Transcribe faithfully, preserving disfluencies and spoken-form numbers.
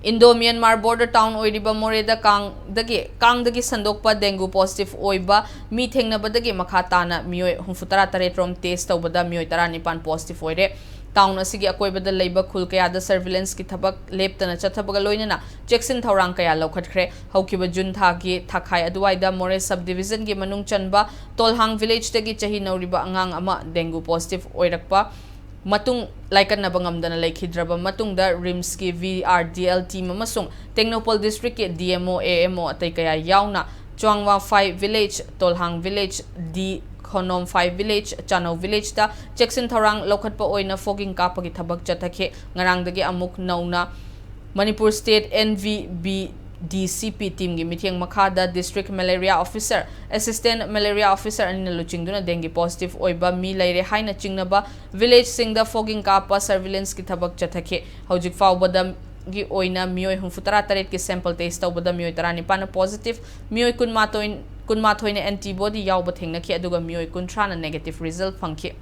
Indo Myanmar border town ꯑꯣꯏꯔꯤꯕ ꯃꯣꯔꯦꯗ ꯀꯥꯡꯗꯒꯤ ꯀꯥꯡꯗꯒꯤ ꯁꯟꯗꯣꯛꯄ dengue positive ꯑꯣꯏꯕ ꯃꯤ ꯊꯦꯡꯅꯕꯗꯒꯤ ꯃꯈꯥ ꯇꯥꯅ ꯃꯤꯑꯣꯏ ꯍꯨꯝꯐꯨꯇꯔꯥ ꯇꯔꯦꯠ ꯔꯣꯝ test ꯇꯧꯕꯗ ꯃꯤꯑꯣꯏ ꯇꯔꯥꯅꯤꯄꯥꯟ positive ꯑꯣꯏꯔꯦ꯫ Town ꯑꯁꯤꯒꯤ ꯑꯀꯣꯏꯕꯗ ꯂꯩꯕ ꯈꯨꯜ ꯀꯌꯥꯗ surveillance ꯀꯤ ꯊꯕꯛ ꯂꯦꯞꯇꯅ ꯆꯠꯊꯕꯒ ꯂꯣꯏꯅꯅ ꯆꯦꯛꯁꯤꯟ ꯊꯧꯔꯥꯡ ꯀꯌꯥ ꯂꯧꯈꯠꯈ꯭ꯔꯦ꯫ ꯍꯧꯈꯤꯕ June ꯊꯥꯒꯤ ꯊꯥꯈꯥꯏ ꯑꯗꯨꯋꯥꯏꯗ ꯃꯣꯔꯦ sub division ꯒꯤ ꯃꯅꯨꯡ ꯆꯟꯕ ꯇꯣꯜꯍꯥꯡ village ꯇꯒꯤ ꯆꯍꯤ ꯅꯧꯔꯤꯕ ꯑꯉꯥꯡ ꯑꯃ dengue positive ꯑꯣꯏꯔꯛꯄ ꯃꯇꯨꯡ ꯂꯥꯏꯀꯠꯅꯕ ꯉꯝꯗꯅ ꯂꯩꯈꯤꯗ꯭ꯔꯕ ꯃꯇꯨꯡꯗ RIMS ꯀꯤ V R D L team ꯑꯃꯁꯨꯡ ꯇꯦꯡꯅꯧꯄꯜ district ꯀꯤ D M O, A M O ꯑꯇꯩ ꯀꯌꯥ ꯌꯥꯎꯅ ꯆ꯭ꯋꯥꯡꯋꯥ five village, ꯇꯣꯜꯍꯥꯡ village, D ꯈꯣꯅꯣꯝ five village, ꯆꯥꯅꯧ village ꯇ ꯆꯦꯛꯁꯤꯟ ꯊꯧꯔꯥꯡ ꯂꯧꯈꯠꯄ ꯑꯣꯏꯅ fogging ꯀꯥꯞꯄꯒꯤ ꯊꯕꯛ ꯆꯠꯊꯈꯤ꯫ ꯉꯔꯥꯡꯗꯒꯤ ꯑꯃꯨꯛ ꯅꯧꯅ Manipur state N V B D C P team ꯒꯤ ꯃꯤꯠꯌꯦꯡ ꯃꯈꯥꯗ district malaria officer, assistant malaria officer ꯑꯅꯤꯅ ꯂꯨꯆꯤꯡꯗꯨꯅ dengue positive ꯑꯣꯏꯕ ꯃꯤ ꯂꯩꯔꯦ ꯍꯥꯏꯅ ꯆꯤꯡꯅꯕ village ꯁꯤꯡꯗ fogging ꯀꯥꯞꯄ surveillance ꯀꯤ ꯊꯕꯛ ꯆꯠꯊꯈꯤ꯫ ꯍꯧꯖꯤꯛ ꯐꯥꯎꯕꯗ ꯒꯤ ꯑꯣꯏꯅ ꯃꯤꯑꯣꯏ ꯍꯨꯝꯐꯨꯇꯔꯥ ꯇꯔꯦꯠ ꯀꯤ sample test ꯇꯧꯕꯗ ꯃꯤꯑꯣꯏ ꯇꯔꯥꯅꯤꯄꯥꯟꯅ positive, ꯃꯤꯑꯣꯏ ꯀꯨꯟꯃꯥꯊꯣꯏ, ꯀꯨꯟꯃꯥꯊꯣꯏꯅ antibody ꯌꯥꯎꯕ ꯊꯦꯡꯅꯈꯤ, ꯑꯗꯨꯒ ꯃꯤꯑꯣꯏ ꯀꯨꯟꯊ꯭ꯔꯥꯅ negative result ꯐꯪꯈꯤ꯫